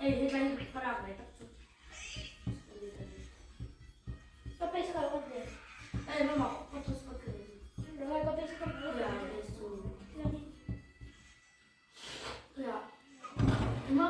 Hei hetlai hi ka lak ve tak chu. Ka pesa ka lo ve. Hei mama ka thus ka ke. Ka pesa ka lo ve. Ya. Ma.